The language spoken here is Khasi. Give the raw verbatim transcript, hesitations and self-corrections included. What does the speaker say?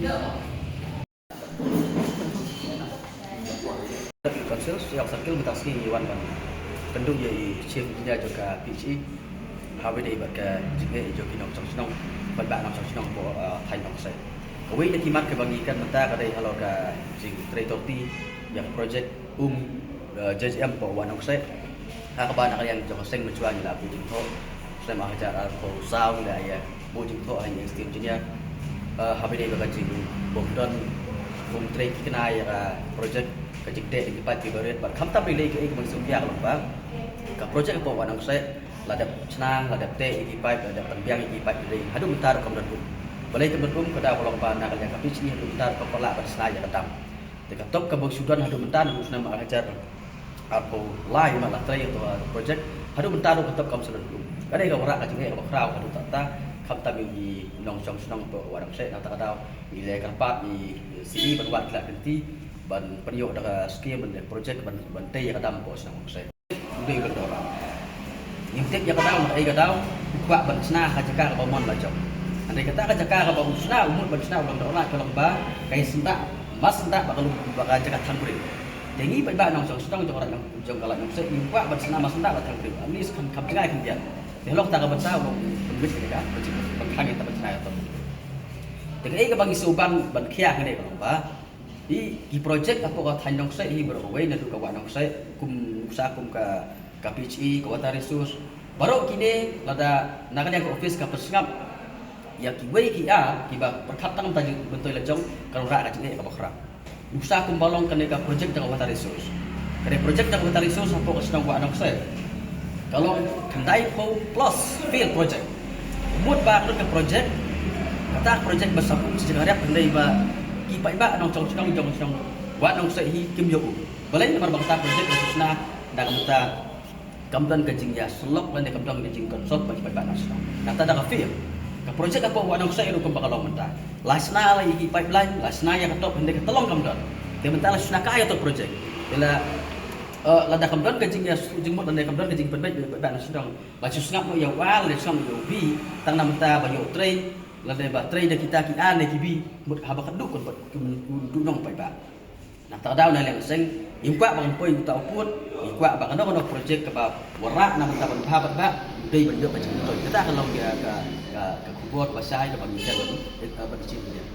Council, ïa ka circle mynta ka sngi ngi wan ban kynduh ïa i chief engineer jong ka P H E. Ha kaba ïadei bad ka jingeh jong ki nongshong shnong, bad ba nongshong shnong hapoh, uh, thaiñ Nongkseh. Kawei na ki mat kaba ngi kren mynta ka dei halor ka jingtrei torti ïa ka project um, uh, J J M hapoh Wah Nongkseh. Ha kaba na ka liang jong ka seng mynshuwa ngi la buh jingthoh. Snem ar hajar arphew saw ngi la ïa buh jingthoh ha i Executive Engineer. Eh, ha kaba ïadei bad ka jingpynbeit um trei ki kynai ïa ka project, ka jingteh ïa ki paip kiba rit bad khamtam lei lei kaei kaba ngi sngewkhia ka long ba ka project hapoh Wah Nongkseh la dep shna, la dep teh ïa ki paip, la dep pynbiang ïa ki paip ki dei. Haduh mynta ruh kam don um. Balei kam don um? Ka daw ka long ba na ka liang ka P H E haduh mynta ruh kam pat lah ban shna ïa ka dam. Te ka top kaba shu don haduh mynta naduh u snem ar hajar arphew lai ba la trei ïa ka project, haduh mynta ruh ka top kam shu don um. Ka dei ka wanrah ka jingeh kaba khraw haduh katta, khamtam ïa ki nongshong shnong hapoh Wah Nongkseh. Nangta ka daw ngi la kyrpad ïa i C E ban wad ki lad ki lynti ban pynïoh da ka skim ban project ban, ban tei ïa ka dam hapoh shnong Nongkseh. U dei u lyngdoh rah. Ngim tip ïa ka daw na kaei ka daw u kwah ban shna ha jaka kaba mon la jong. Hynrei kata ka jaka kaba u shna, u mut ban shna u lyngdoh rah ka long ba ka ïasyndah, mas syndah bad ka long ba ka jaka thangbri. Te ngi paidbah nongshong shnong jong ka Laitumkhrah, jong ka Laitumkhrah ngim kwah ban shna mas syndah bad thangbri. At least kham, kham jngai kham biang. Te halor kata ka bynta u long pynbeit ïa ka, ban khang ïa ka, ban shna ïa ka. Te kaei kaba ngi sngewbang ban khia hangne ka long ba i, ki project hapoh ka thaiñ Nongkseh hi baroh kawei naduh ka Wah Nongkseh, kum nuksa kum ka, ka P H E, ka water resource. Baroh kine lada na ka liang ka office ka pynsngap ïa kiwei ki ar kiba pyrkhat tang ban tei myntoi la jong, kan wanrah ka jingeh kaba khraw. Nuksa kumba long kane ka project jong ka water resource. Kane project jong ka water resource hapoh ka shnong Wah Nongkseh ka long khyndai phew plus fail project. Mut ba ka project, kata ka project ba sa kum shi jaka riap, hynrei ba ki paidbah nongshong shnong jong shnong Wah Nongkseh hi kim ïoh um. Balei? Namar ba kata ka project ba shu shna na ka bynta kam don ka jingïasyllok lane kam don ka jingconsult bad ki paidbah nongshong shnong. Nangta da ka fail. Ka project hapoh Wah Nongkseh ruh kumba ka long mynta, la shna la ïa ki pipeline, la shna ïa ka top, hynrei ka tyllong kam don. Te mynta la shna kai ïa ka top project. Te la, eh, lada kam don ka jingïa, jingmut lane kam don ka jingpynbeit bad ki paidbah nongshong shnong, la shu sngap noh ïa u A lane sngap noh ïa u B, tang na mynta ba ïoh trei lane ba trei da kita ki A ne ki B, mut haba khatduh kan pat kum duh nong paidbah. Nangta ka daw na liang seng, ngim kwah ba kan poi uta u pud, ngi kwah ba kano kano project kaba wanrah na bynta ban bha bad ba u dei ban ïoh ka jingmyntoi. Kata ka long ka, ka, ka khubor ba shai kaba ngi kren bad, eh, bad i chief engineer.